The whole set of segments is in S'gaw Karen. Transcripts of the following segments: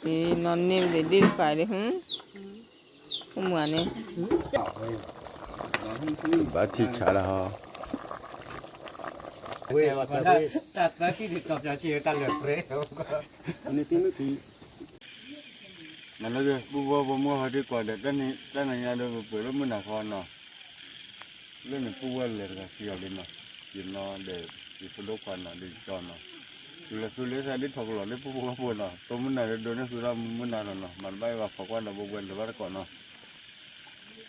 နီၢ်န့ၢ်ပသ့ၣ်ဒ့ၣ်တဃာ်ဒီး, အိၣ်မုာ်န့ၣ်, ဘၣ်ထံဆါလၢဟီ, တၢ်သၢထံၣ်န့ၣ် ကီၢ်ပျီဆံးတၢ်လၢာ်ပြဲ, နလၢပူဖိဝဲၢ်ဖိမုၣ်ဟီဒ်ကွၢ်ဒီး တၢ်နညါဒီးပပှဲၤလၢမုၢ်နၤဃီနီၤ, လၢနပူဝဲၢ်လဲၤတဂၤစံးအီၤလံနီၤ, ယနီၤဒီး ယဖိဒိၣ်ခွါနီၤဒီးယကၠီနီၤ, တုၤလၢသုလၢသးဒ်ထီၣ်ကလီၤလၢပူဖိဝဲၢ်ဖိနီၤ, တိၢ်မုၢ်နၤဒီးဒိးန့ၢ်သုတၢ်မုၢ်နၤလီၤနီၤ, မၤတဘၣ်အံၤဘၣ် ဖီကွၢ်ဒီးဘိဘဲလၢၤဘၣ်တကိးနီၤ,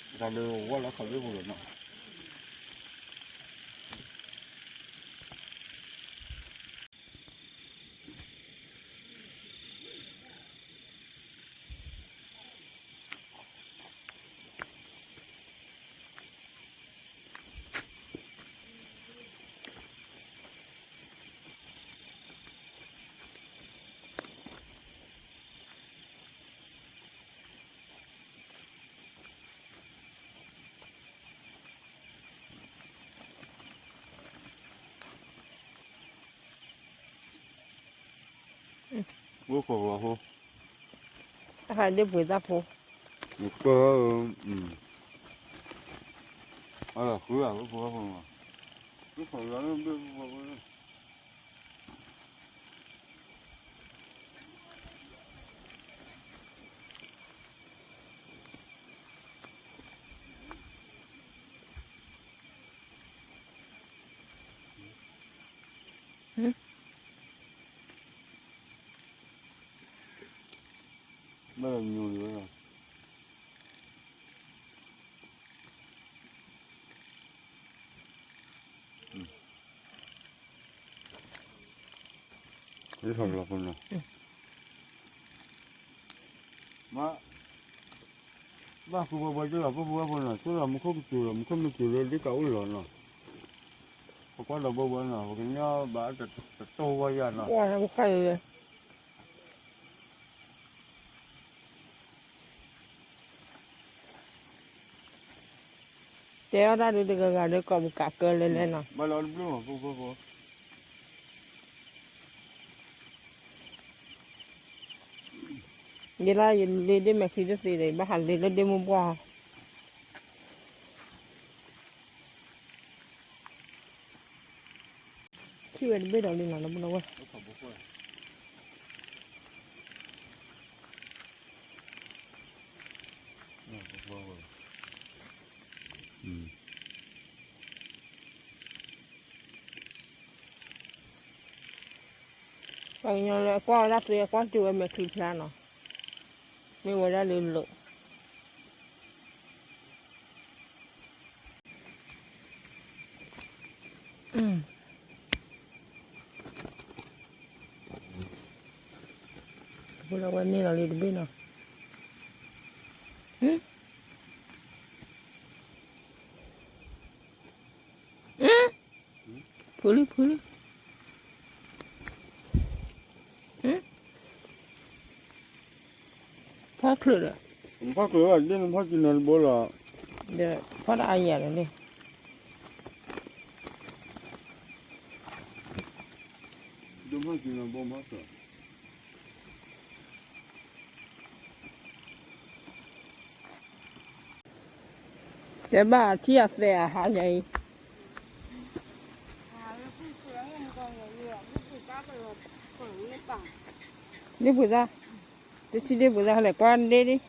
တၢ်ဒုးဝဲလီၤခီၣ်လၢပူၤလီၤနီၤ. ဝဲခိၣ်ဂီၤဖိ, တၢ်ဃးဒ့ပှ့ၤတၢ်ဖိ, နကွၢ်, အလီၤဃုအဝဲဖိဖိမး, ဝဲခိၣ်ဂီၤလၢဘ့ၣ်ဖိဖိ, ဘၣ်ညိလီၤ, ဘၣ်ဃုဘၣ်ဘၣ်ကလီၤ ပပဝဲဖိနီၤ ဆိလီၤမူခိၣ်ကစူၤလီၤ မူခိၣ်မ့ၢ်စူၤလၢဒ်ကးအိၣ်လီၤနီၤ, ပကွၢ်ဒီးဘၣ်ဝဲနီၤ ပကညီဘၣ်တတိၢ်ဝဲယၤနီၤ. တဲအီၣ်တၢ်ဒုးတဂၤဂၤဒီး ကိးပကးကၢလဲၤလဲၤနီၤ. ဘၣ်လီၤတဘျုးမး ဖိဖိဖိ, ယလၢယလ့ဒ့မဲာ်ချံတသ့ဒီး ယဘၣ်ဟးလ့လၢဒ့မုၢ်ဘှီၣ်. ထံၣ်ဝဲတဘ့ၣ်ဒီးလံနီၤ လၢပနဝဲ ပှၤကညီလၢအကွၢ်ဝဲဒၣ်သု အကွၢ်စူၣ်ဝဲမဲာ်ချံဖျါနီၤ, မ့ၢ်ဝဲဒၣ်လၢလိာ် ဖိလီၤဝဲန့ၢ်လီၤလံတဘ့ၣ်နီၤ. ဖုလံ ဖုလံ ဖီချုးဒီး ဖီချုးဘၣ် ဒ်နဖီချုးနီၤတဘိလီၤ. ဒီးဖီတၢ်အါယၤလီၤန့ၣ် ဒိဖီချုးနီၤဘိဖီချုး တဲဘၣ်ထံၣ်အသဲအဟါညါအံၤ ဒ့ပှ့ၤသၣ်, တထံၣ်ဒ့ပှ့ၤသၣ်လဲၣ် ကွၢ်ဒ့ဒ့, ဒ့အိၣ်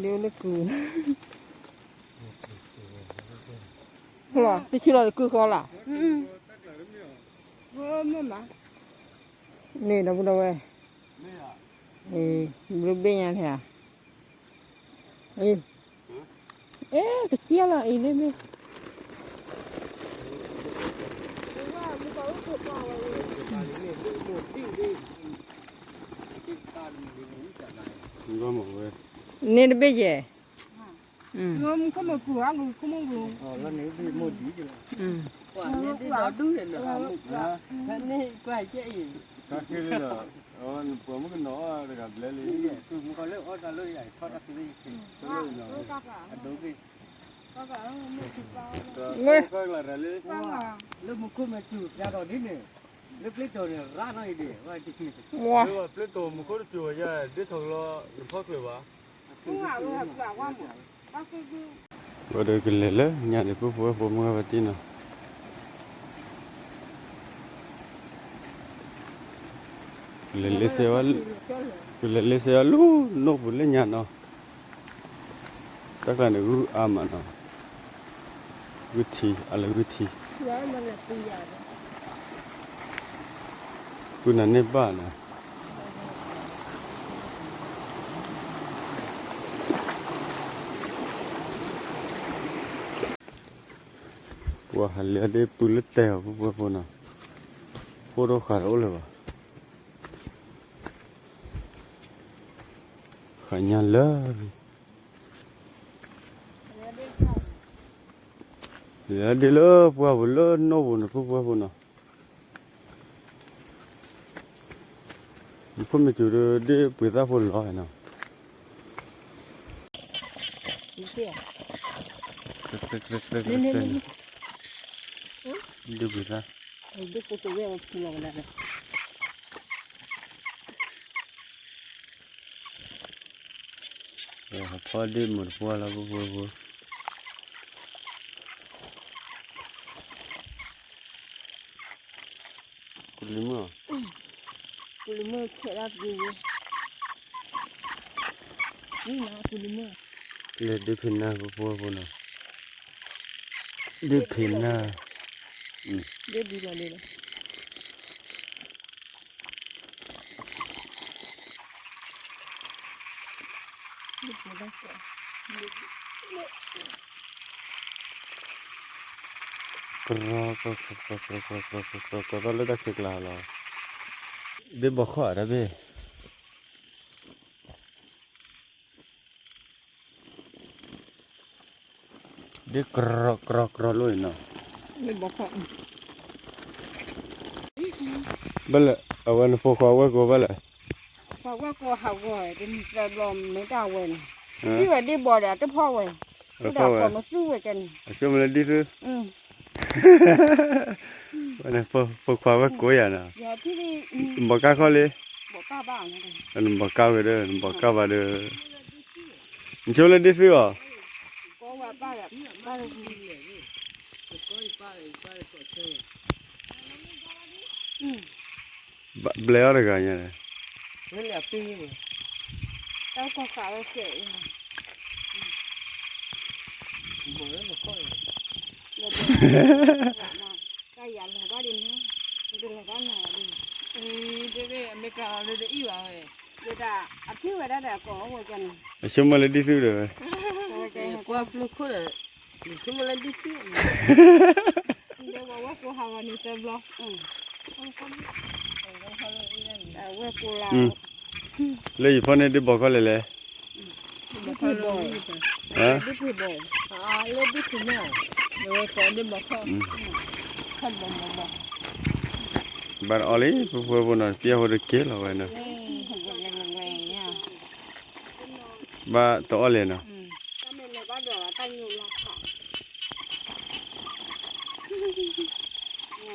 လၢကုၢ်, တထံၣ်လီၤတကုၢ်ဃီလီၤ, န့ၣ်ဒီပုၢ်ဒီဝဲၢ်, ဘျုးဘ့ၣ်ညါန့ၣ်ဧါ. အ့ ကစၢ်လီၤအံၤန့ၣ်မ့ၢ် န့ၣ်တဘ့ၣ်ယဲၢ်, လၢမူခိၣ်မဲာ်စူၤ ဖျါထီၣ်ဒ်န့ၣ်, လၢပျ့ၤတီၤန့ၣ် ရၣ်နီၣ်အံၤဒ့ၣ်, ဝဲဒ့ၣ်, ပျ့ၤတီၤမူခိၣ်တစူၤဝဲယဲၢ် ဒ့ၣ်ထီၣ်ကလီ နဖီၣ်ချၢးဘၣ်. ဝဲဒီးကလဲၤလၢညါန့ၣ် ပုၢ်ဖိဝဲၢ်ဖိမုၢ်ဂၤပတံၢ်နီၤ, ကလဲၤလ့စဲးဝဲ, ကလဲၤလ့စဲးဝဲလၢနိၣ်ပူၤလၢညါနီၤ, တၢ်ကျါန့ၣ်ဂုၢ်အါမးနီၤ, ဂုၢ်ထံ အလၢဂုၢ်ထံ, ပုၢ်နၤန့ၢ်ဘၣ်နီၤ. ပှၤဟးလၢဒ့ၣ်ပုၢ်လၢတဲာ်အီၤ ပုၢ်ဖိဝဲၢ်ဖိနီၤ, ဖိဒိၣ်ဃာ်တအိၣ်လၢၤဘၣ်. ဃာ်ညါလၢ လၢဒ့ၣ်လၢပှၢ်ပူၤလၢနိၣ်ပူၤန့ၣ် ပုၢ်ဖိဝဲၢ်ဖိနီၤ, မူခိၣ်မ့ၢ်စူၤဒီး ဒ့ၣ်ပှ့ၤသၣ်ဖိလီၤနီၤ, ဒ့ၣ်ပှ့ၤသၣ် ဖီဒ့ၣ်မုာ်တပှၢ်လီၤ ပုၢ်ဖိဝဲၢ်ဖိ, ကူလံၤမုၣ်, ကူလံၤမုၣ်ဆဲးဒၣ်ပှ့ၤဝဲ, ကူလံၤမုၣ်, လဲၤဒ့ၣ်ဖံးနၢ် ပုၢ်ဖိဝဲၢ်ဖိနီၤ, ဒ့ၣ်ဖံးနၢ်, ဒ့ၣ်ဘံလီၤလံလီၤ. ကရီကရီကရီကရီကရီကရီကရီသီသီလၢတၢ်ခံးကျါလီၤ, ဒ့ၣ်ဘီခီၣ်တၢ်ဘ့ၣ် ဒ့ၣ်ကြီကြီကြီလိၣ်အံၤနီၤ, ဘၣ်လဲၣ် အဝဲနဖိခွါဝဲၢ်ကိးဘၣ်လဲၣ်, ခွါဝဲၢ်ကိးဟးဂီၤ တနံၤသၢဘျီမ့ၢ်တၢ်ဝဲန့ၣ်, ဒ်ဝဲဒ့ၣ်ဘီဒီး တဖီၣ်ဝဲ, တဖီၣ်ဝဲ, မသူဝဲကဲန့ၣ်, အဆိကမိၣ်လၢဒ်သု ဝဲန့ၣ်ဖိခွါဝဲၢ်ကိးယၤနီၤ, ဘီကါခီလံ, နဘီကါဝဲဒီး နဘီကါဘၣ်ဒီး, နဆိကမိၣ်လၢဒ်သုအီၤ, ဘျဲးအီၤတဂၤညါန့ၣ်, တၢ်ကီၢ်ဃာ်ဝဲစဲးအံၤ, တၢ်ယၤလီၤဘၣ်ဒ်န့ၣ်, တလီၤဘၣ်နၤဘၣ်ဒ်န့ၣ်, အမ့ၢ်တၢ်အီၤလၢတအံၣ်ဘၣ်ဝဲ, ဒ်တၢ်အထံၣ်ဝဲဒၣ်ဒီးကိးဝဲကဲန့ၣ်, အဆိကမိၣ်လၢဒ်သုဒီးဝဲ, ကွၢ်ဖျိခိၣ်ဒီး, ဆိကမိၣ်လၢဒ်သု ဝဲကိးဟးဂီၤန့ၣ်သၢဘျီ, ဝဲကိးလၢ, လၢယဖီၣ်န့ၢ်ဒ့ၣ်ဘီခီလဲၣ်လဲၣ်, ဒ့ၣ်ပှ့ၤဘီ, ဒ့ၣ်ပှ့ၤဘီ, လၢဒ့ၣ်ပှ့ၤဘီ, လၢဝဲကိးဒ့ၣ်ဘီခီ, ခီဘီဘီဘီ, ဘၣ်တအီၣ်လံ ပုၢ်ဖိဝဲၢ်ဖိနီၤ ပျဲၢ်ဖိတက့ၢ်လီၤဝဲနီၤ, ဘၣ်တအီၣ်လဲၣ်နီၤ. ဘိၣ်လဲၣ်ဘၣ်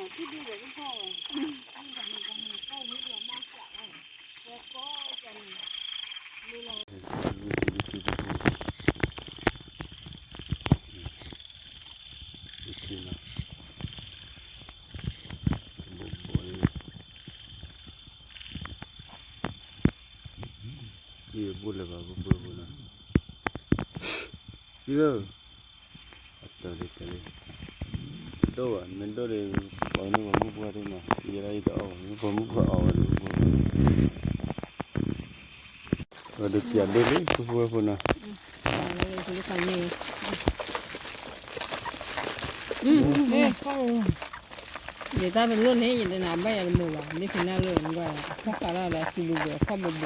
ဘိၣ်ဘိၣ်ဘိၣ်နီၤ, စံလၢ, အတၢ်လံတၢ်လံ, ဒိၣ်ဘၣ် မ့ၢ်ဒိၣ်ဒီး ပှၤန့ၢ်ပှၤမုၣ်ပှၢ်ဒိၣ်နီၤ, ယဲဒၣ်ယတအီၣ်ဘၣ် မ့ၢ်ပှၤမုၣ်ပှၢ်အီၣ်ဝဲဒီး ဝဲဒၣ်ပျဲဒိၣ်လံ ပုၢ်ဖိဝဲၢ်ဖိနီၤ, ယတၢ်တလိၣ်န့ၣ် ယတနၤဘၣ်ယၤတမုာ်ဘၣ် ဒ်ဖဲနၤလၢနကွၢ် အခီၣ်ဃာ်လီၤ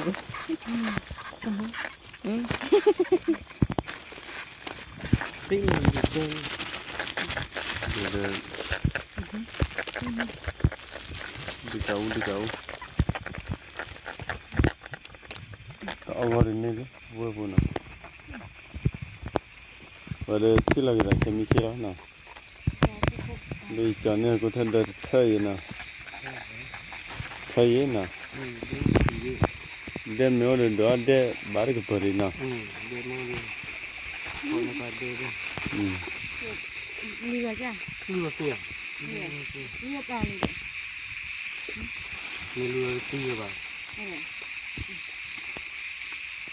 ဒီး စူၤဘိးဘိး အခီၣ်ဘိးဘိး ဒ်ကၢအူ ဒ်ကၢအူ, တအီၣ်ဂီၢ်ဒ်န့ၣ်လံ ဝဲၢ်ဖိနီၤ, ဝဲဒီးထံၣ်လီၤက့ၤသးခဲမုၢ်ဆ့ၣ်လီၤနီၤ, လၢယကၠီၤန့ၢ်အကိၣ်ထၢၣ်ဒၢတထၢၣ်အံၤနီၤ, ယဲနီၤ, ဒဲမ့ၢ်အိၣ်ဒီးဒိးအီၣ်ဒဲဘၣ်တကပၤဒံးနီၤ,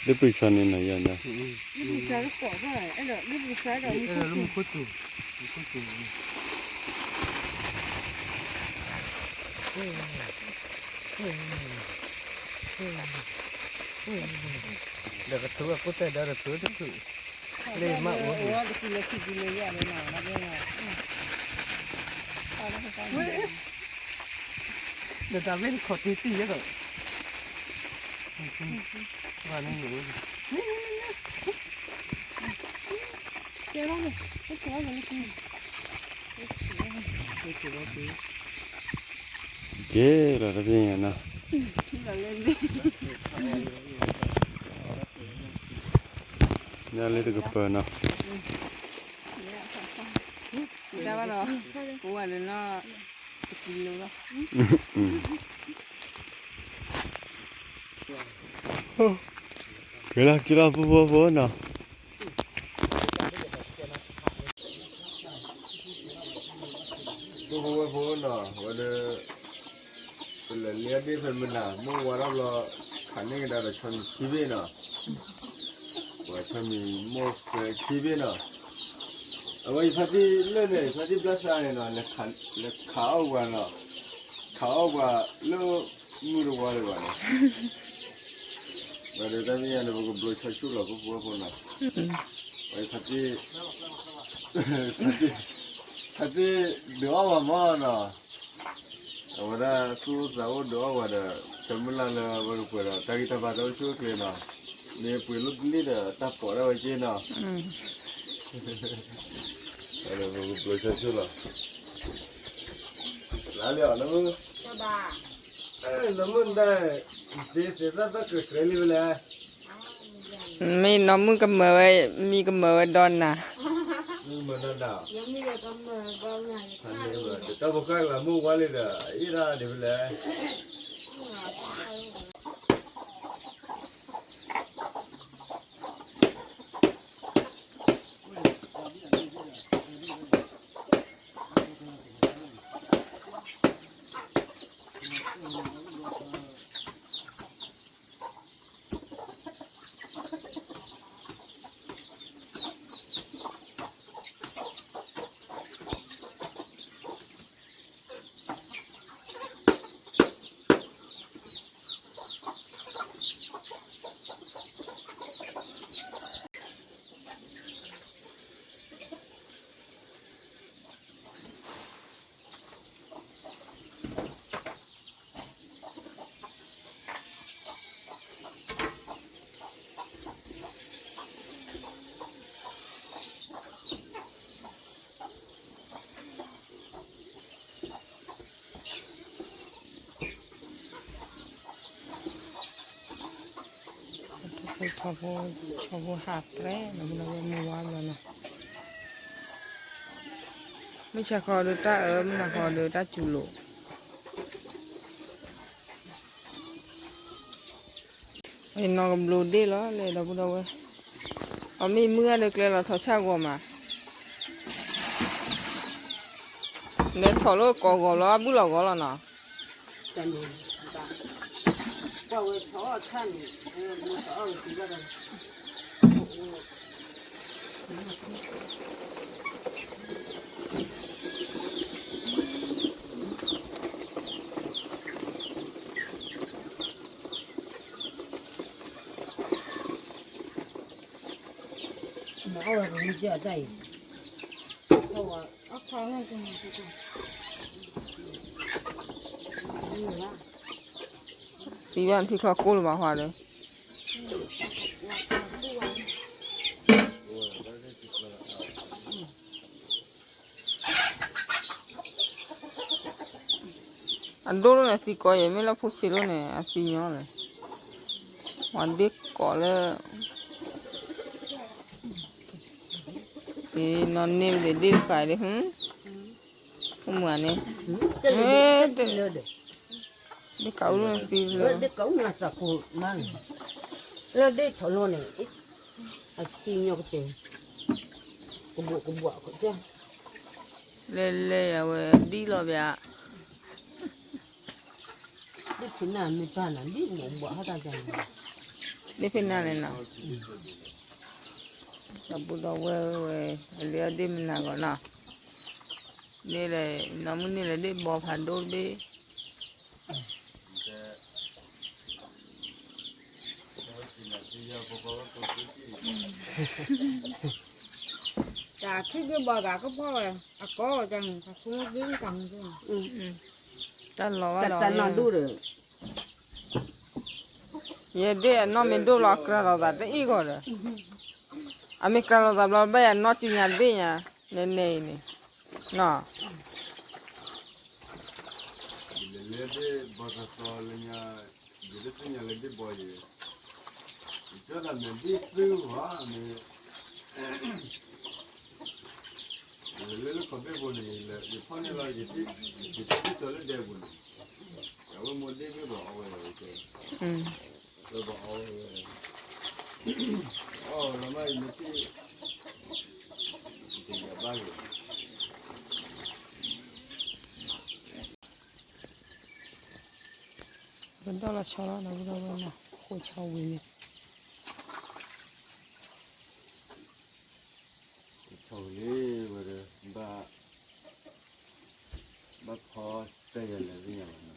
ဒ်ပှၤ ဆီန့ၣ်နီၤယၤ, ဒီးကထုးအခိၣ်သၣ်ဒီးတထုးတထုး, လၢမ့ၣ်အူဒံး, ဒီးတၢ်မ့ၢ်တခိးတံၢ်တံၢ်ယဲဒီး, ကဲလီၤ တၢ်ပျဲညါနီၤ, ညၣ်လၢတကပၤနီၤ, တၢ်ဘၣ်နီၤ, ပဝဲလၢနီၤ, တကံလိလီၤ, က့ၤလီၤက့ၤလီၤ ပူဖိဖိနီၤ ပူဖိဖိနီၤ, ဝဲဒၣ် ပလဲၤလၢအဒ့ဖဲမနၤ မိၢ်ဝါထီၣ်ဘျီ ခးန့ၢ်ကဒါဒီးဆီမံၤခံဘ့ၣ်နီၤ, ပှၤဆီမံၤမိၢ်ဖဲခံဘ့ၣ်နီၤ, အဝဲယဖါတံၢ်လၢန့ၣ် ယဖါတံၢ်ဘျၣ်စးန့ၣ်နီၤ, လဲၤခးအီၣ်ပှၤနီၤ, ခးအီၣ်ပှၤလၢမုၢ်တဝါလၢၤဘၣ်နီၤ ဝဲဒီးတၢ်မ့ၢ်ညါန့ၣ် ပကဘျိဆီဆူၣ်လီၤ ပူဖိဖိနီၤ, ဝဲဖါတံၢ် ဖါတံၢ်ဒုးအီၣ်ပှၤမးနီၤ, အဝဲဒၣ်သူၣ်အိၣ်သးအိၣ်ဒုးအီၣ်ပှၤဒီး ဆၢမုၢ်လၢ်လၢဝဲကပှဲၤဒီး တၢ်ဂံၢ်တၢ်ဘါတအိၣ်ဆူၣ်အိၣ်ချ့နီၤ, မ့ၢ်ပှ့ၤလိၣ်တလံၣ်ဒီးတၢ်ပိာ်ဒၣ်ဝဲက့နီၤ, ဝဲဒီးပကဘျိဆီဆူၣ်လီၤ လါလံအီၤ နမုၢ်, နမုၢ်ဒၣ်, ဒ့သ့ၣ်သၣ်သၣ်ကြဲးကြဲးလံဝဲလဲၣ်, မ့ၢ်နီၢ်မုၢ်ကမၢဝဲ, မံကမၢဝဲဒီးနၤ, မုၢ်ကမၢဒီးနၤ, တၢ်ဖိဃၢ်လၢမုၢ်ဝါလံဒီး အအ့ၣ်ဒၣ်ဒ်ဝဲလဲၣ် ဆီဖိဟးပြဲ မုၢ်ဝါလီၤနီၤ, မုၢ်ဆါခီဒီးတၢ်အၢ မုၢ်နၤခီဒီးတၢ်စူၤလိာ် နီၢ်ကဘျိဒ့ၣ်လီၤလဲၤဒီပုၢ်ဒီဝဲၢ်, အမ့ၢ်မုၢ်ဂၤဒီးကျဲလီၤထီၣ်ဆၣ်ဂီၤမး, လဲၤထီၣ်လၢကိးဂီၤလီၤ အဘုၣ်လီၤဂီၤလီၤနီၤ, သံဘၣ်ထံချီကိၢ်လၢၤဘၣ်ဟါဒီး အဒိၣ်လိာ်န့ၣ် အသံကိးယဲၢ် မ့ၢ်လၢဖိဆံးလိာ်န့ၣ် အသံညီလၢၤ, ပှၤဒ့ၣ်ကိးလၢ နီၢ်န့ၢ်ဝဲဒ့ၣ်တဃာ်ဒီး ဟ, အိၣ်မုာ်န့ၣ်, တလၢဒီး ဒ်ကးအူလၢသံလၢ ဒ်ကးအူလၢသးခိၣ်မးန့ၣ်, လၢဒ်ထီၣ်လီၤန့ၣ်, အသံညီကတဲာ်, ကဘိးကဘိး, လဲၤလဲၤအဝဲဒ်လီၤဗျာ, ဒ်ဖဲနၤမ့ၢ်ပၢ်နၤ ဒ်ဘိးဘိးဟီၣ်တၢ်ကန့ၣ်, ဒ်ဖဲနၤလဲၣ်နီၤ, ဒီပုၢ်ဒီဝဲၢ်ဝဲ, အလံအီၤဒ်မနၤဂီၤနီၤ, န့ၣ်လဲၣ်, နီၢ်မုၢ်န့ၣ်လဲၣ်ဒ်ဘီဖးဒိၣ်တဘ့ၣ် တၢ်ခံက့ၤဘီဂာ်ကဖီဝဲ, အကီၢ်ကန့ၣ် တၢ်ဆိကမိၣ်က့ၤကန့ၣ်, တၢ်လီၤဘၣ်လီၤ, တၢ်နီၢ်ဒိၣ်ဒီး, ယဲဒ်အနီၢ်မ့ၢ်ဒိၣ်လီၤအကြၢးလီၤသးတအံၣ်ဂီၢ်ဒီး, အမ့ၢ်ကြၢးလီၤသးဘျီဘၣ်ယၤနီၢ်စုညါတဘ့ၣ်ညါ, နဲနဲအံၤန့ၣ်, နီၢ် ယလဲၤလၢဒ့ဘီသီသီလၢညါ, ယတသ့ၣ်ညါလၢဒ့ဘီယဲ, ယကၠီတၢ်မဲာ်ဒ့သုဂီၢ်မ့ၢ်, ယလဲၤလၢလၢခီၣ်ဘ့ၣ်ပူၤန့ၣ်, ယဖီၣ်န့ၢ်လီၤ, ယထံၣ်ကၠီလၢဒဲပူၤန့ၣ်, အဝဲမိၢ်ဒ့မ့ၢ်ဘၣ်အီဝဲ, ဘၣ်အီဝဲ, အီလီၤမးယမ့ၢ်ထံၣ်, ယဘၣ်ဂ့ၤ ပဒီၣ်လီၤဆီလီၤ ဒီပုၢ်ဒီဝဲၢ်နီၤ, ဃိဆီဝံၤလံ, ဆီဝံၤလံဝဲဒီး, ဘၣ်ဖီတဲယလဲၤသ့ၣ်ညါလီၤနီၤ,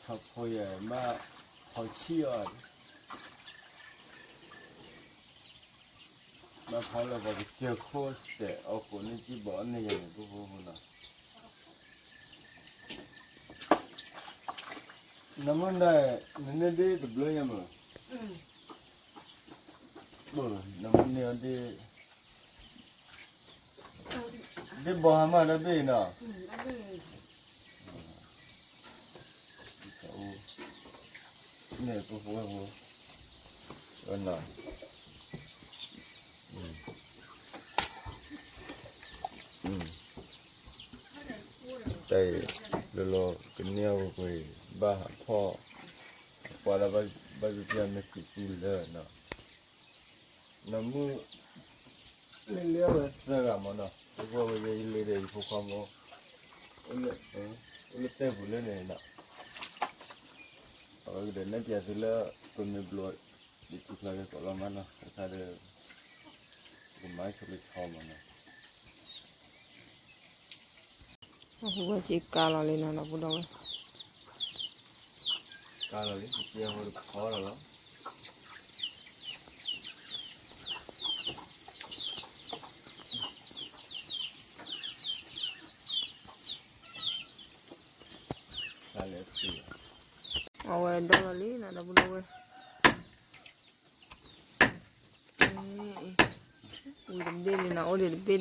ဆီဖီယဲၢ်ဘၣ်, ဖီဆံၣ်အီၤ, ဘၣ်ဖီလၢပှၤကစၢၢ်ခိၣ်စဲးအီၣ်ကိးန့ၢ်ကံဘီအီၣ်န့ၢ်ယဲၢ်န့ၣ် ပဖိပဖိနီၤ, နမ့ၢ်ဒၣ်, နန့ၢ်ဒ့တဘျီညါမး, နမ့ၢ်န့ၢ်အီၤဒ့, ဒ့ဘီဟါမၢ်တဘ့ၣ်နီၤ, န့ၣ်ပဖိပဖိ, နီၤ, တၢ်အံၤ, လီၤလီၤကန့ၢ်အီၤပှဲၤပှဲၤ, ဘၣ်ဟးဖီၣ်, ပှၤလၢဘၣ်သ့ၣ်ညါမ့ၢ်စံးပူၤလၢနီၤ, နမုၢ်, လၢလၢဝဲသၢဂၤမးနီၤ, ပဝဲယဲယလၢဒီးယဖိခွါမး, အိၣ်လၢတဲပူၤလၢန့ၣ်နီၤ, အဝဲကဒဲးနဲၣ်ပၠးသုလၢ, ပမ့ၢ်ဘျီ, ဒ်ထူကျါကဲကိးလီၤမးနီၤ, တခါဒီး, ကမၤဆိကဆီမးနီၤ အဝဲက့ၤကါလီၤလံနီၤ ဒီပုၢ်ဒီဝဲၢ်, ကါလီၤလံ က့ၤဟိတခီလီၤလီၤ, အဝဲဒီလီၤလံနီၤ ဒီပုၢ်ဒီဝဲၢ် ဝံၤတဘ့ၣ်လံနီၤ အိၣ်ဒံးတဘ့ၣ်လံနီၤ ဒီးအီၤ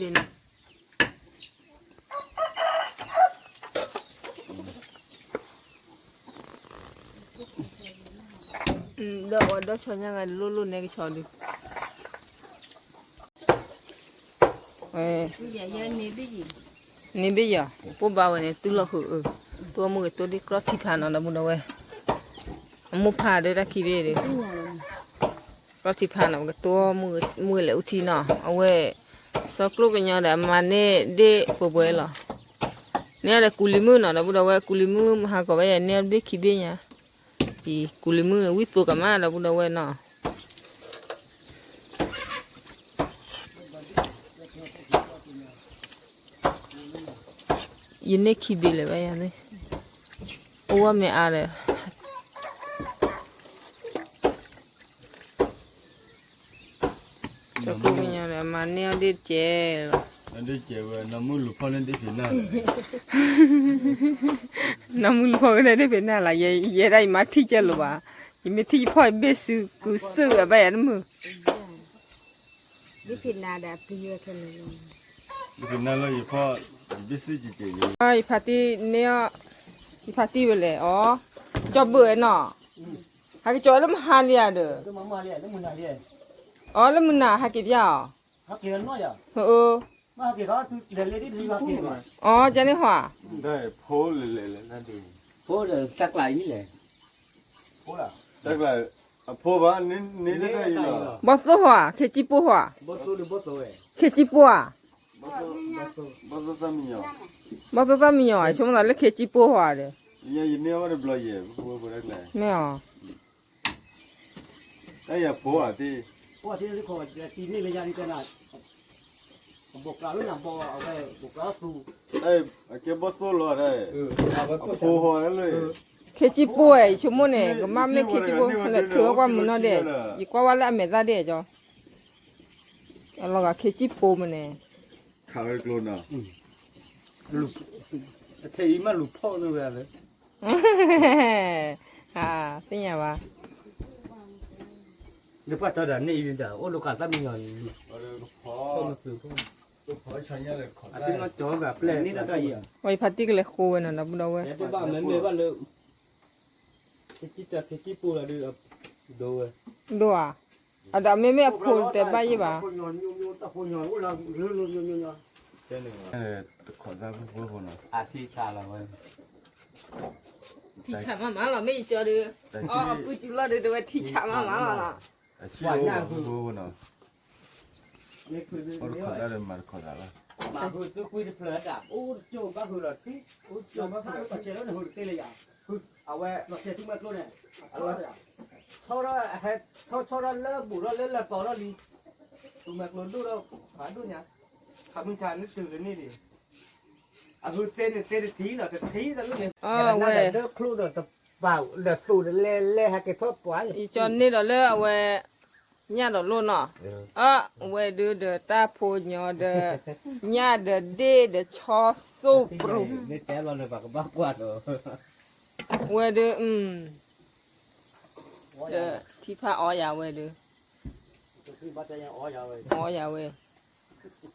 ဒီးဆီညါဂၤလိၣ်လိၣ်နဲကဆီဒုး န့ၣ်ဘ့ၣ်ယီၤ ပိၢ်ဘါဝဲန့ၣ် တုၤလီၤဃုာ်အၢ တိၢ်မုၢ်ဂ့ၤတိၢ်ဒ့ၣ်ကြီထံဖးနီၤ ဒီပုၢ်ဒီဝဲၢ် အမိၢ်ဖးဒီးတၢ်ခံဘ့ၣ်ဒီး ကြီထံဖးနီၤ ပကတိၢ်မုၢ်ဂ့ၤလၢအူထံနီၤ အဝဲ စီၤကျိၣ်ကညီဒီးအမၤန့ၢ်ဒ့ၣ်ပှဲၤပှဲၤလီၤ န့ၢ်ဒီးကူလံၤမုၣ်နီၤ ဒီပုၢ်ဒီဝဲၢ် ကူလံၤမုၣ်မဟါကီးဝဲယၤန့ၢ်ဘ့ၣ်ခံဘ့ၣ်ညါ အံၤ ကူလံၤမုၣ်န့ၣ် ဝံၣ်သိကမၣ် ဒီပုၢ်ဒီဝဲၢ်နီၤ ယန့ၢ်ခံဘ့ၣ်လၢၤဘၣ်ယၤန့ၣ် အိၣ်ဝဲမ့ၢ်အါဒီး စီၤကျိၣ်ကညီဒီး မၤန့ၢ်အီၤဒ့ၣ်တကဲလီၤ ဒ့ၣ်တကဲဝဲ နီၢ်မုၢ်လူၤဖီၣ်န့ၢ်ဒ့ၣ်ဖံးနၢ်လီၤ နီၢ်မုၢ်လူၤဖီၣ်ကန့ၢ်ဒ့ၣ်ဖံးနၢ်လီၤ ယဲဒၣ်ယမၤထံၣ်ကဲလိာ်ဘၣ် ယမ့ၢ်ထံၣ်ယဖီၣ်ယဘ့ၣ်စုကစုၣ်အဘၣ်ယၤတမုာ် ဒ့ၣ်ဖံးနၢ်ဒီးအပျံၤဝဲခဲလၢာ်လီၤ ဒ့ၣ်ဖံးနၢ်လၢယဖီၣ် ယဘ့ၣ်စုကကဲးယၤ ယဖးတံၢ်န့ၢ်အီၤ ယဖးတံၢ်ဝဲလဲၣ် အီ ကၠီဘၢၣ်ဝဲနီၤ ဟးက့ၤကၠီလၢမဟါလံဧါဒီး အီ လၢမုၢ်နၤဟးက့ၤပျၢ်အီၤ အၢ အီၤ ကန့ၣ်ဟီ, ဖိလဲၣ်လဲၣ်, တၢ်ကျါအံၤလဲၣ်, ဘီၣ်သိၣ်ဟီ, ခ့စံၣ်ပိၢ်ဟီ, ခ့စံၣ်ပိၢ်ဧါ, ဘီၣ်သိၣ်သၣ်မံယီၤ, ဆိကမိၣ်သးလၢခ့စံၣ်ပိၢ်ဟီဒီး, မ့ၢ်အီၤ တၢ်ယၤဖိဧါသ့ၣ်, အကဲဘီၣ်သိၣ်လီၤ, အဖိဟီလၢ, ခ့စံၣ်ပိၢ်ဝဲ ယဆိကမိၣ်န့ၣ် ကမၣ်မ့ၢ်ခ့စံၣ်ပိၢ် လဲၤထုးဝဲကွၢ်မုာ်နီၢ်ဒဲး, ယကွၢ်ဝဲလၢအမဲာ်သၣ်ဒဲးကၠီ, အလီၤဂာ်ခ့စံၣ်ပိၢ်မ့ၢ်န့ၣ်, ခးဝဲကျိနီၤ, ထဲအံၤမးလူၤဖီၣ်န့ၢ်ဝဲလၢ သ့ၣ်ညါဘၣ်, လၢပှၤတီဒီးန့ၣ်အံၤဒီး အိၣ်လီၤကးသၣ်မံယီၤအံၤ, အသ့ၣ်နီၣ်ကၠီဂၤပျဲၢ်န့ၣ်တၢ်အံၤ, ဝဲယဖါတံၢ်ကလဲၤဃိဝဲနီၤ ဒီပုၢ်ဒီဝဲၢ်, မ့ၢ်ဘၣ်လၢ ခ့စံၣ်ပိၢ်လီၤဒီး, ဒိဝဲ, ဒိဧါ, အဒီးမ့မ့ၢ်အဖိတဲဘၣ်ယံၣ်ဘၣ်, တခိးသၣ်ဖိဖိနီၤ, ထံဆးမးမးလီၤ မ့ၢ်ယကၠီဒီး, အပုၢ်စုလီၢ်ဒီး တဝဲထံဆးမးမးလီၤ, အဆံၣ်ဖိဖိနီၤ, အိၣ်တခိးသၣ်ဒီးမၤတခိးသၣ်လီၤ, မၤဟုသုကွံတဖျၢၣ်ဒၣ် အိၣ်တကၠိဘၣ်ဟုလီၤထံ, အိၣ်တကၠိဘၣ်ဟုလီၤထံ, အဝဲ ထီထီၣ် ထီထီၣ်လၢဘူးထီၣ်လၢလၢတီၤထီၣ်လံ, သူမၤကျိဒိၣ်ထီၣ် ဖးဒိၣ်ညါ, ခးမုၢ်ဆါန့ၣ်တုၤလၢန့ၣ်ဒံး, အဟုသ့န့ၣ်သ့တထံၣ်လီၤ တထံၣ်တလၢန့ၣ်, အဝဲ ဒၢချိၣ်ဒီးတပာ်ဒီးသူးဒီးလဲၤလဲၤဟဲက့ၤထီၣ်ပှၤ, ယကၠီန့ၣ်ဒီးလၢအဝဲ ညၣ်ဒီးလိၣ်နီၤ, အဝဲဒုးဒီးတၢ်ဖိညီဒီး, ညၣ်ဒီးဒ့ၣ်ဒီးဆီစိၢ်ပြူၤ, မ့ၢ်တဲလီၤလၢပှၤကဘၣ်ကွၢ်ဒီး, ဝဲဒုး, ဒီးထံဖးအီယၤဝဲဒုး, အီယၤဝဲ,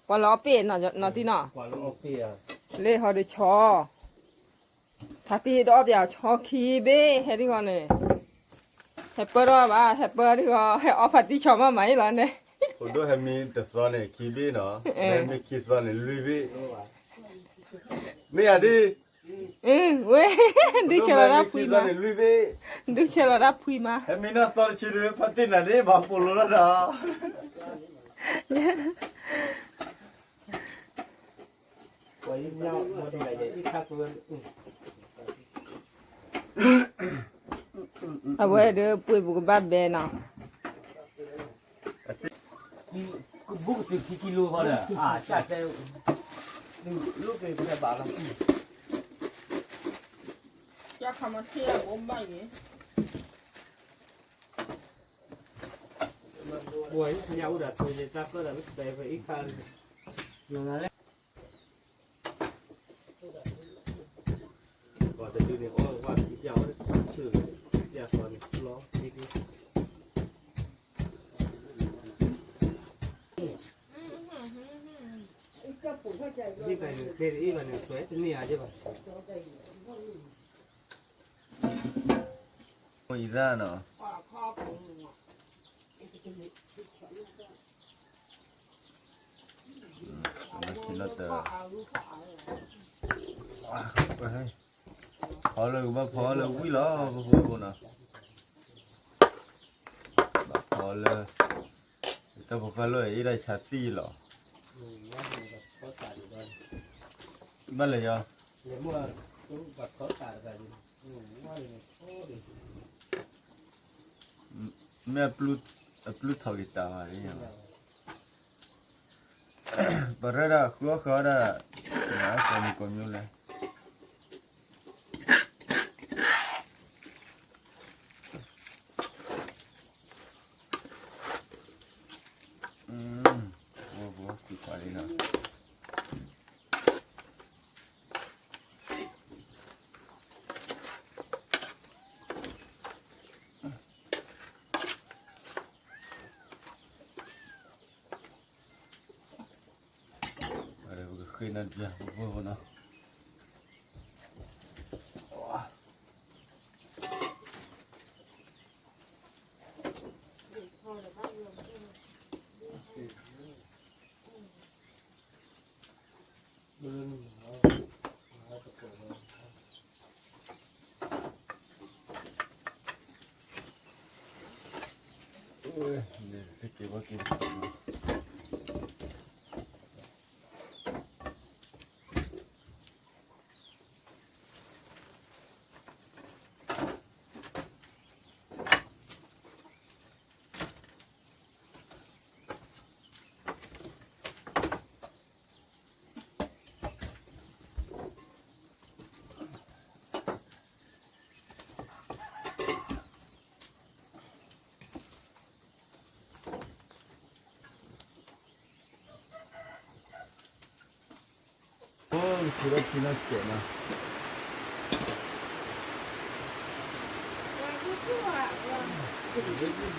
ပှၤလီၤအီၣ်ပ့ၣ်နီၤတံၢ်နီၤ, လၢဟီဒုးဆီ ဖါတံၢ်ဒီးအီၣ်ပၠးဆီခံဘ့ၣ် ဟဲဒ်ဂီၤန့ၣ်, ဟဲပၢၢ်ထီၣ်ဘၣ် ဟဲပၢၢ်ဒ်ဂီၤ ဟဲအီၣ်ဖါတံၢ်ဆီမးမးအံၤလီၤန့ၣ်, ဖိဒိၣ်ဟဲမံတသီန့ၣ် ခံဘ့ၣ်နီၤ, ဟဲမံခံသီန့ၣ် လွံၢ်ဘ့ၣ်, မ့ၢ်ယၤဒ်, ဝဲ, ဒုးဆဲးလီၤတၢ်ဖှံမး, ဒုးဆဲးလီၤတၢ်ဖှံမး, ဟဲမံနီၢ်သီတဆံဒုး ဖါတံၢ်နၤန့ၣ် ဘၣ်ပိာ်လိၤလီၤဒီး အဝဲဒုးပှ့ၤပူၤကဘၣ်ဘဲနီၤ, ဘူးကတုၤခံကံလိဃီဒီး, အၢ, လိၣ်ပ့ၤဖဲဘၣ်လီၤ, ကၢ်ခီမထံၣ်အဘိဘၣ်ယဲ, ပှၤညၣ်အိၣ်ဒီးထိးယတၢ်ပၢၢ်ဒီးလၢပဲဖဲအံၤခါ, ပှၤတဒုန့ၣ်အီၣ်ဝဲ ပျၢ်အီၣ်တဆၢ, ပျၢ်သီန့ၣ်လီၤ, ဒ်ကတဲတအ့ၣ်ဘၣ်န့ၣ် သွဲတန့ၢ်ဧါယဲဘၣ်, အံၤသၣ်နီၤ, လီၤတၢ်, ဖီလၢကဘၣ်ဖီလၢဝံၣ်လီၤ ပဖိပနိ, ဘၣ်ဖီလၢ, တၢ်ဖိဃၢ်လၢအ့ၣ်ဒၣ်ဆါသံလီၤ, ဘၣ်လဲၤယီၤ, မ့ၢ်အပျုၢ်ထီၣ်က့ၤတၢ်ဘၣ်, ပရၢဒၣ်ဃုအီၣ်ဃုအီဒၣ်, ကိးမံၤကိးမံၤလဲၣ်, ပှၤပှၤကွၢ်လံနီၤ, ပကဃ့နၤတပျၢ် ပဖိပနိ. အိၣ် ကထံၣ်ဘၣ်ထံနီၢ်စဲးနီ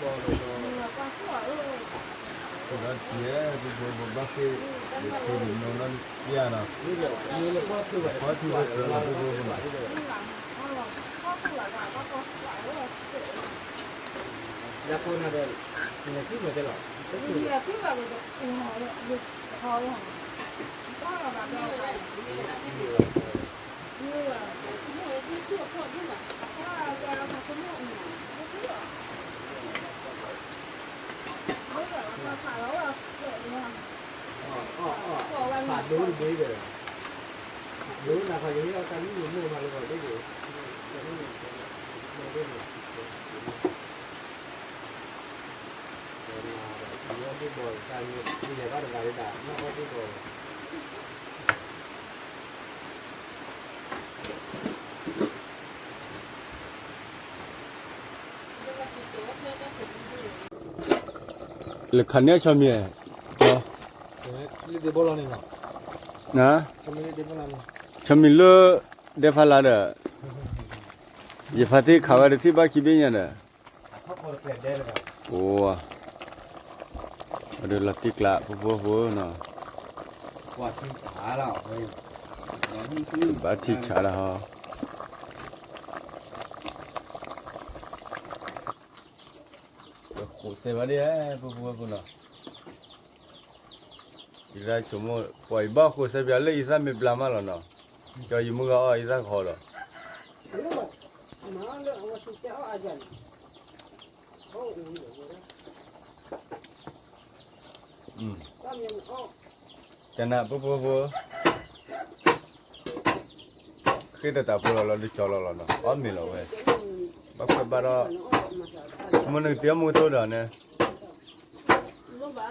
ၤ, လၢဖိန့ၣ်ဒီး ဖးဒိၣ်တဘ့ၣ်ဒီး ဒိၣ်နၤခီယဟ့ၣ်အီၣ်တၢ်မုၣ်မုၣ်မးလၢပှၤဒိၣ်ဒိၣ် လဲၤခးန့ၢ်ဆီမံၤ, ဆီမံၤလၢဒဲဖးလးဒီး ယဖါတံၢ်ခးဝဲတထံၣ်ဘၣ်ခံဘ့ၣ်ညါဒီး, အိ, အဒီးလီၤတံၢ်ကျးဖိဖိဖိနီၤ, ဘၣ်ထံၣ်ဆးလၢဟီ, ဃိးစဲးဘၣ်ဒ် ဖိဖိဖိနီၤ, ယဆိကမိၣ် ပှၤအံၤဘၣ်ဃိးစဲးပၠးလၢအံသၣ်မ့ၢ်ဘျါမးလီၤနီၤ, ကၠီယမုၢ်ဂၤအီၣ်အံသၣ်ကဟီဒီး ကနၣ်ပှၤဖိဖိဖိ, ဃ့တၢ်တၢ်ဖိလီၤလီၤ ဒုးကၠီလီၤလီၤနီၤ အီၣ်မ့ၤလီၤဝဲ, ဘၣ်ခွဲးဘၣ်ဒီး, မ့ၢ်နကတ့အီၣ်မူကတိၢ်ဒီးန့ၣ်, တ့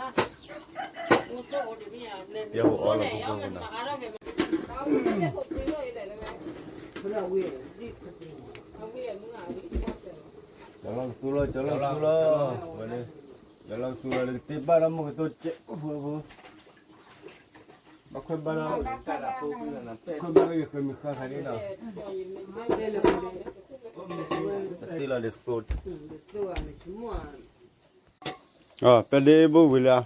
ဟိအီၣ်လီၤဖိဖိဖိနီၤ, ကၠီလီၤကသူလီၤ ကၠီလီၤကသူလီၤ, ဝဲန့ၣ်, ကၠီလီၤကသူလီၤ နကတ့ဘၣ်ဒီးမူကတိၢ်ကဲးဖိဖိ, ဘၣ်ခွဲးဘၣ်ဒီး, ခွဲးဘၣ်ဒီးယဃ့မုၢ်ဃၢ်ခါဒ်နီၤ, တ့လီၤဒ်သိး ပဒ့ဘိဝံၤလံ,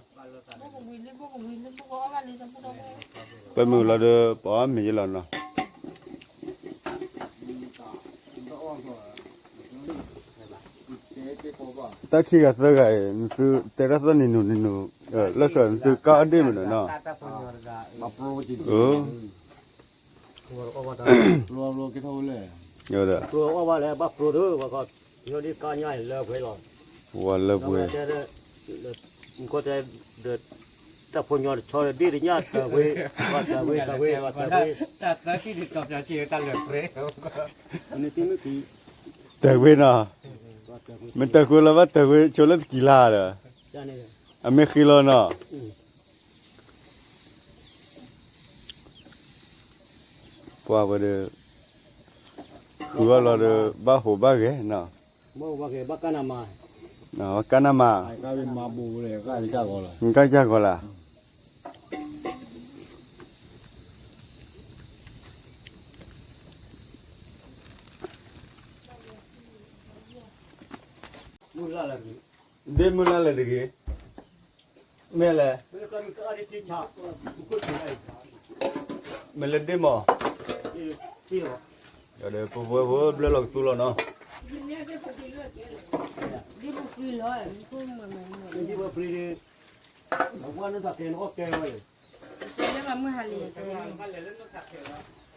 ပမုၢ်လီၤဒီး ပအီၣ်မ့ၤယလီၤနီၤ, တၢ်ခံဂၤသၢဂၤအံၤ နသုတဲတၢ်သီၣ်နံၤနုၤနံၤနုၤ, လၢာ်စၢၤနသုကါအီၣ်ဒ့ၣ်မ့ၢ်နီၤ, ပှၤလၢပှဲၤ, ဝဲလၢပှဲၤ, တၢ်သၢထံၣ်တၢ်ပျီဆံးတၢ်လၢာ်ပှဲၤ, တၢ်ကွ့နီၤ, မ့ၢ်တၢ်ကွ့လီၤဘၣ်တၢ်ကွ့ဆိလၢတကံၤလါဒီး, အမ့ၢ်ဃ့လီၤနီၤ ပှၤဝဲဒီး ဃုအီၣ်လီၤဒီး ဘၣ်ဟိးဘၣ်ဂဲၤနီၤ, ဘၣ်ကနၣ်မး, ကါယၢ်ဂီၤလၢ်, ဒ့မုၢ်လၢ်လၢာ်တဂ့ၤ, မ့ၢ်လဲၣ်, မ့ၢ်လၢဒ့မး, ဒီးပဝဲဖိဘျၢလီၤကသူလီၤနီၤ, မ့ၢ်မ့ၢ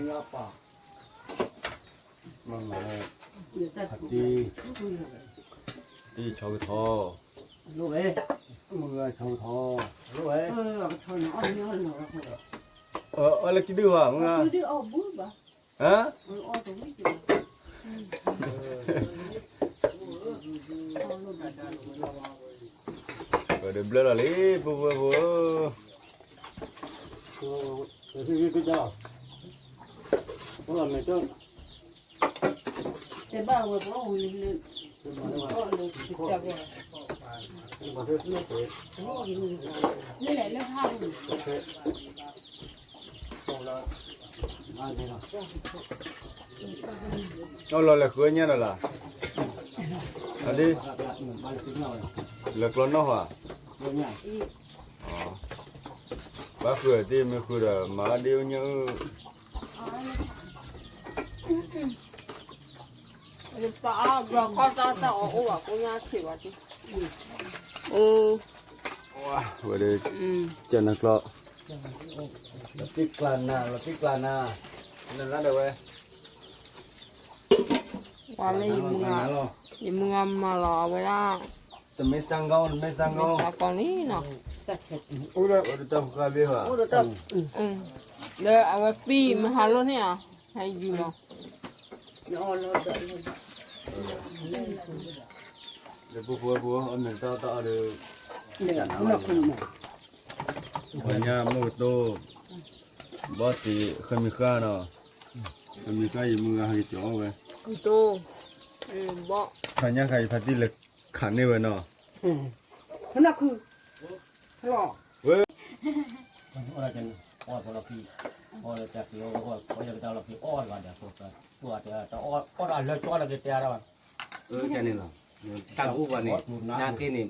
်, ဖါတံၢ်, ဆီကထီ, မုၢ်ဂၤဆီကထီ, အီၣ်လၢခံဒုဘၣ် မုၢ်ဂၤ, ဟါ, ပှၤဒီးဘျၢလီၤလံ ပူဖိဖိဧၢ, အီၣ်လီၤလဲၤဃုအီၣ်ညၣ်ဒီးလၢ်, အဒ့, လဲၤကျီနီၣ်ဟါ, ဘၣ်ဃုအီၣ်တ့ၢ်မ့ၢ်ဃုဒီး မၤအီၣ်ဒ့အိၣ်ညၣ်အၢ, ပအါဘျီခီတၢ်တၢ်အီၣ်အိၣ်ဘၣ်ကိညၣ်ဆံးဘၣ်တ့ၢ်, ဝဲဒၣ်, ကနကျီ, လီၤတံၢ်ကျါနၤ လီၤတံၢ်ကျါနၤ, နလၢဒၣ်ဝဲ, ပှၤမ့ၢ်ယမုၢ်ဂၤ, ယမုၢ်ဂၤမၤလီၤအဝဲဒၣ်, တမ့ၢ်စၢ်ကီ, တမ့ၢ်စၢ်ကီ, မ့ၢ်စၢ်ကီလံနီၤ, အိၣ်ဒီးတၢ်ဃုဃာ်လံဧါ, လၢအဝဲပံၢ်မဟါလိၣ်န့ၣ်ဧါ, ဟဲယူၤလီၤ, လၢပူဖိဖိ အီၣ်မ့ၤတၢ်တၢ်အီၣ်ဒီး, ပှၤညါမိၢ်ကတိၢ်, ဘီၣ်စံး ဃမံၤဃၣ်နီၤ, ဃမံၤဃၣ်ယမုၢ်ဂၤဟဲက့ၤကၠီအီၣ်ဝဲ, ခါညါခါအံၤဖါတံၢ်လဲၤခးန့ၢ်ဝဲနီၤ, ဝဲ, အီၣ်လီၤဖံး, အီၣ်လၢတၢ်ဖံးအီၣ်ဝဲ, အီၣ်လၢကတၢၢ်လီၤဖံးအီၣ်လီၤဒီး, အီၣ်တၢ်လၢကၠီလီၤက့ၤတဲအါဒၣ်ဘၣ်, အန့ၣ်လီၤ, တၢ်အိၣ်ပှၤန့ၣ်, နာ်က့န့ၣ်,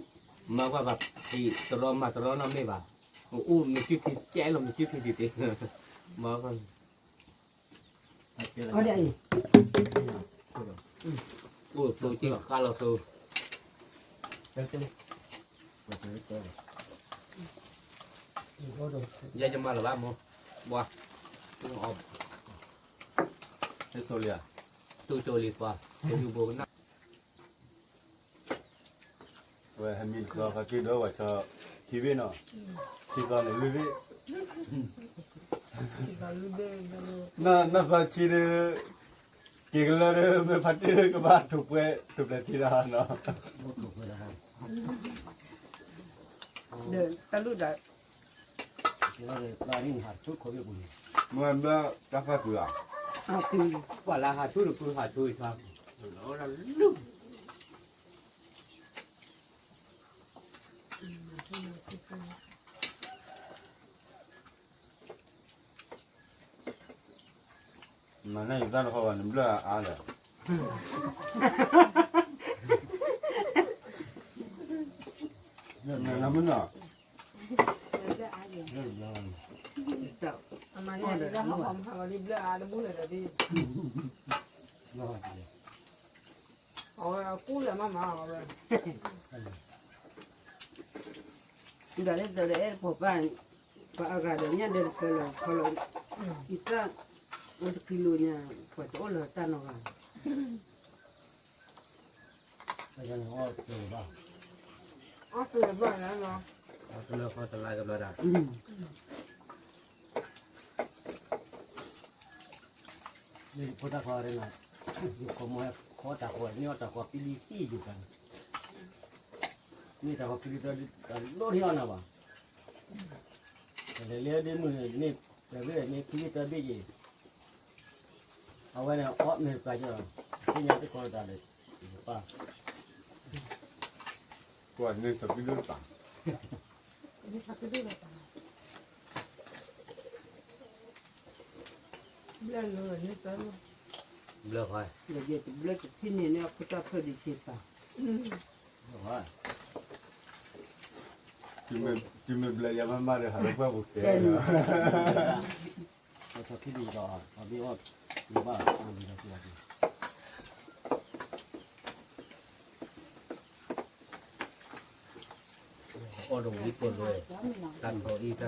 မၤကွၢ်ဘၣ်, တရီမၤတရီနီတမ့ၢ်ဘၣ်, အိၣ်မ့ၢ်ကၠူထံကဲလီၤ မ့ၢ်ကၠူထံတ့ၢ်တ့ၢ်, မၤကွၢ် အိၣ်သိက့ၤဃါလီၤသိ, ယဲယမၤလၢၤဘၣ်မိၢ်, ဘှါ, တူၢ်စိလံ, တူၢ်စိလံပှၤ, တူၢ်စိဘိကနၣ် ဝဲဟဲမံတသီခီက့ၤဒီးဝဲဆီ, ထံဘ့ၣ်နီၤ, ထံသီန့ၣ်လွံၢ်ဘ့ၣ်, နသီဆံဒီး, က့ၤကလၢာ်ဒီး မ့ၢ်ဖါတံၢ်ဒီးကဘၣ်ထူးပှဲၤထူးပှဲၤထံဒီးနီၤ, တၢ်လုၢ်ဒီး, မ့ၢ်ဘျၢတၢ်ဃၣ်ကွံာ်ဧါ, ပှၤလၢဟးထူတဖုဟးထူအံၤ, မၤန့ၢ်ယတၢ်တဃီဘၣ်န့ၣ် ဘျၢအါလၢာ်, နမ့ၢ်နီၤ, အမၤန့ၢ်ယတၢ်တဃီဘၣ်လံ ဘျၢအါတဘူၣ်လၢာ်ဒီးဒ်, အဝဲကူၣ်လၢမၤမၤအဝဲ ဒီးလၢတၢ်ဒီးအဲၣ်တဖိးပၢ်, ပှၤအဂၤဒီးညၣ်ဒဲးတဖျၢၣ်လီၤခီလီၤ, အံသၣ်, အိၣ်တကံလိာ်ညါ, ပှၤတအိၣ်လၢတၢ်နီတဂၤ, အီၣ်တလၢဘၣ်လီၤ, အီၣ်တလၢဃီတလါကဘျီဒၣ်, ယဖိတၢ်ခွါန့ၣ်, ယဖိမ့ၢ်ဟဲခီတၢ်ဃီန့ၣ် အီၣ်တၢ်ဃီပံလံဟံၣ်ယိၤကၤန့ၣ်, မ့ၢ်တၢ်ဃီပံလံတၢ်ဒိၣ်ထီၣ်အီၣ်နၤဘၣ်, တလဲၤလၢဒ့မုၢ်န့ၣ် တဘ့ၣ်န့ၣ်ခံဘ့ၣ်တဘ့ၣ်ယဲၢ်, အဝဲန့ၣ်အီၣ်မ့ၢ်ပှၤကီ, သ့ၣ်ညါသ့ၣ်ကီတၢ်ဒီး, ပၢ်, ကွၢ်န့ၣ်တဘ့ၣ်ဒိၣ်တၢ် ဘျၢလၢန့ၣ်တၢ်, ဘျၢဃီ, ဘျၢတထံၣ်န့ၣ်န့ၣ် အခိၣ်တၢ်ဖျၢၣ်ဒံးဆ့ပၢ်, တုၤမ့ၢ်ဘျၢယၤမးမးဒီး ဟးလၢပှၢ်ပူၤတဲ, ပထီၣ်ခံဒံးဒီး အဘ့ၣ်အီၣ်, ဘၣ်အီၣ်လံဒီး အီၣ်ဒီးဝံၤပၢၢ်လွဲ, တၢ်ထီၣ်အံၤ တၢ်ထီၣ်အီၣ်,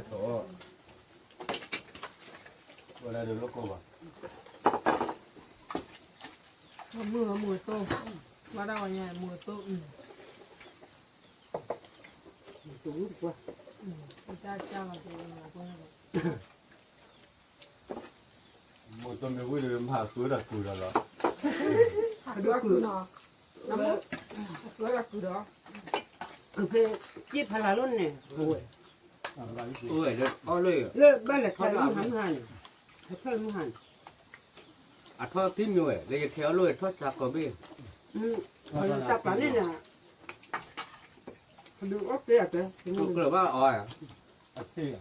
ဝဲဒၣ်ဒီးလီၢ်ကီၢ်ဘၣ်, မုၢ်မုၢ်သိ, ဘၣ်တၢ်ဝဲညါမုၢ်သိ, တဝံတကွၢ်, တၢ်ကၢ်လီၤတဝံ, မိၢ်တိမ့ၢ်ဝံၣ်ဒီး မၤအသွဲဒီးကုၢ်ဒီးလီၤ, အဒိကုၢ်နီၤ, အသွဲဒီးကုၢ်ဒီး, က့ဖးလၢ်လီၤန့ၣ်, အိၣ်ဝဲ, လၢဘၣ်လဲၤထီၣ်လၢမုၢ်ဟါန့ၣ်, ဟဲထီၣ်လၢမုၢ်ဟါန့ၣ်, အထီၣ်သံမ့ၢ်ဝဲ လၢယထဲအီၣ်လိၣ်ထီၣ်စးကီးဘ့ၣ်, တၢ်ပာ်န့ၣ်န့ၣ်, ကဒုးအိၣ်သ့အတဲ, ကျၢၤဘၣ်အီၤ, အထံၣ်,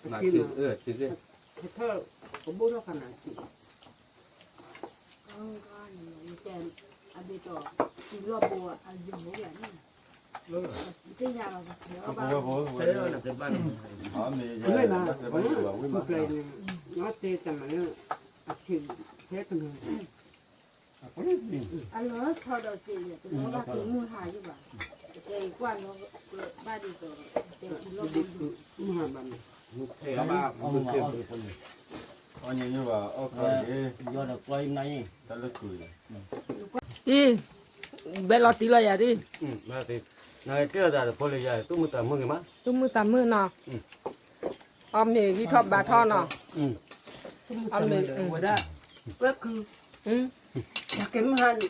အထံၣ်, ဟဲထီၣ်ကဘိၣ်ထီၣ်ခါန့ၣ်အထံၣ်, အဘ့ၣ်တီၢ်, လီၢ်ဘိအယိာ်ဘိန့ၣ်, သ့ၣ်ညါလီၤ, မ့ၢ်ဘၣ်, မ့ၢ်ပျဲန့ၣ်, အီၣ်သ့တၢ်မၤလၢ, အထံၣ်, ဖဲကနူၤ အလီၤဆီဒီးက့ၤယဲၢ် တလီၤဘၣ်က့ၤမုၢ်ဟါယဘၣ်, တဲကွၢ်လီၤဘၣ်ဒ်သိး, တဲလီၤဘၣ်ဒ်သိး, မုၢ်ဟါဘၣ်န့ၣ်, မုၢ်ဖဲအီၣ်ဘၣ်, အီၣ်ညါယဘၣ်, အီၣ်ခီက့ၤ, ယီဒီးကွၢ်အံၤနၤအံၤ, တၢ်လၢကုၢ်, အံၤ, ဘဲလီၤတံၢ်လီၤယၤဒ်, နကဲသးတဖိလၢယၤ သူၣ်မုာ်သးမုာ်ဂ့ၤမး, သူၣ်မုာ်သးမုာ်နီၤ, အီၣ်မ့ၢ်ဂံၢ်ထီၣ်ဘါထီၣ်နီၤ, အီၣ်မ့ၢ်, ဝဲဒၣ်, ဝဲကုၢ်, ကဲမုၢ်ဟါန့ၣ်,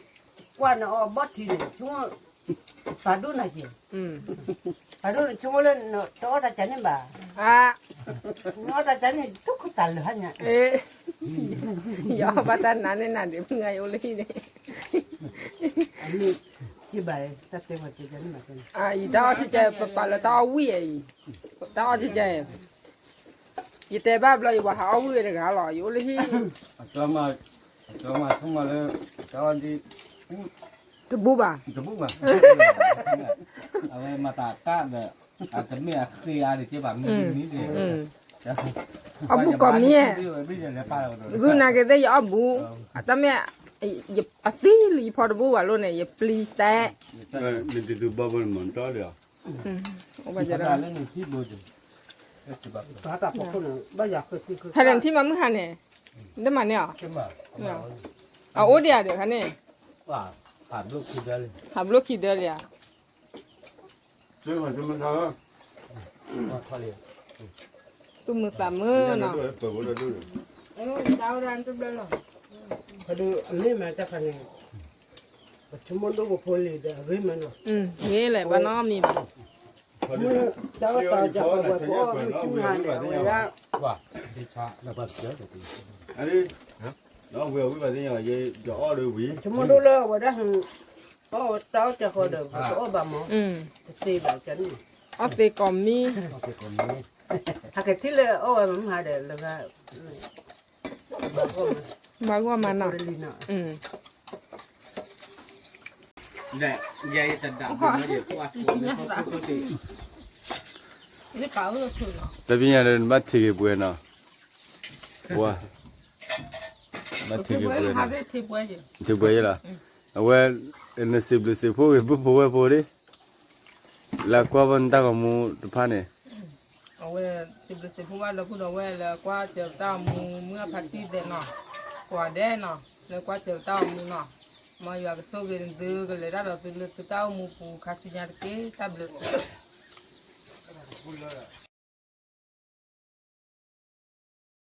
ကွၢ်နအီၣ်ဘီၣ်ထံန့ၣ်, ဆိကမိၣ်, ပာ်ဒိၣ်နၤက့ၤ, ပာ်ဒိၣ်နဆိကမိၣ်လၢနတအီၣ်တၢ်ကၢ်န့ၣ်ဘၣ်, နအီၣ်တၢ်ကၢ်န့ၣ် တခိၣ်တၢ်လၢာ်ဟါညါ, ယအီၣ်ဘၣ်တၢ်နါန့ၣ်နၤဒ်မုၢ်ဂၤယအိၣ်လၢဟံၣ်န့ၣ်, အမ့ၢ်, ဘၣ်, တၢ်တဲဝဲကဲန့ၣ်ဘၣ်, ယတၢ်အီၣ်ထံကဲ ပပာ်လၢတၢ်အီၣ်ဝံၣ်အံၤ, တၢ်အီၣ်ထံကဲ ယတဲဘၣ်ဘျီယဝၤဟးအီၣ်ဝံၣ်ဝဲတဂၤလီၤ ယအိၣ်လၢဟံၣ်, အကၠီမး, အကၠီမးဆိကမိၣ်လၢ, တၢ်အီၣ်ဒ်, တဘူၣ်ဘၣ်, တဘူၣ်ဘၣ်, အဝဲမၤတၢ်ကၢ်ဒီး, အတမ့ၢ်အဃ့အါဒံးကဲဘၣ်မ့ၢ်မ့ၢ်, အီၣ်ဘူၣ်ကီၢ်မံၤ, ဂုာ်နာ်က့ၤသ့ၣ်ယအီၣ်ဘူၣ်, အတၢ်မ့ၢ်, အသ့လံဖီတဘူၣ်ဘၣ်လိၣ်န့ၣ် ယပျံၤတဲ, မ့ၢ်တတူၢ်ဘီဘီန့ၣ်မၤတၢ်လံ, ဖဲလဲၣ်ထံၣ်မၤမုၢ်ဟါန့ၣ်, တမၤန့ၢ်အီၤ, အအိၣ်ဒံးဧါဒီးခါန့ၣ်, ဟးဘျိခံဒၢလံဧါ, သူၣ်မုာ်သးမုာ်နီၤ, ဒ်အမ့ၢ်မၤတၢ်ခါန့ၣ်, ပဆိကမိၣ်ဒိၣ်ပဖိလံၤဒီးအဂ့ၤမးနီၤ, ဂ့ၤလဲၣ်ဘၣ်နီတမံၤဘၣ်, တၢ်အီၣ်တၢ်ကီဝဲပအီၣ်မုၢ်ဆူၣ်ဟါန့ၣ်, အဝဲဒၣ်, ဒီးဝံၤအဝံၣ်ဘၣ်သ့ၣ်ညါ, ယအီၣ်ဒီးဝံၤ, ဆိကမိၣ်ဒိၣ်လၢအဝဲဒၣ်, အီၣ်တၢ်အီၣ်တၢ်ဃီဒီး ပကအီၣ်ဘၣ်မး, တသ့ဘၣ်န့ၣ်, အီၣ်သ့ကိးမံၤ, ဟးကထံၣ်လၢအီၣ်ဝဲမုၢ်ဟါဒီးလၢ, ဘၣ်ဂီၢ်မးနီၤ, တပညါဒီးနဘၣ်ထံၣ်က့ၤပှဲၤနီၤ, ပှၤ, ဘၣ်ထံၣ်က့ၤပှဲၤ, ထံၣ်ပှဲၤယလီၤ, အဝဲ, နစံးဘျုးစံးဖှိၣ်က့ၤ ပုၢ်ဖိဝဲၢ်ဖိဒၣ်, လၢကွၢ်ဘၣ်နတၢ်ဂီၤမူတဖၣ်န့ၣ် အဝဲစံးဘျုးစံးဖှိၣ်ဘၣ်လၢပုၢ်ဒီးဝဲၢ်လၢကွၢ်စၢၤပတၢ်အိၣ်မူမုၢ်အဖါတံၢ်သဲးနီၤ, ကိးဂၤဒဲးနီၤ, လၢကွၢ်စၢၤပတၢ်အိၣ်မူနီၤ, မ်ယွၤကဆိၣ်ဂ့ၤနသုကလဲၤတၢ်ဒီးသုလၢသုတၢ်အိၣ်မူပူၤခါဆူညါတက့ၢ်, တၢ်ဘျုး.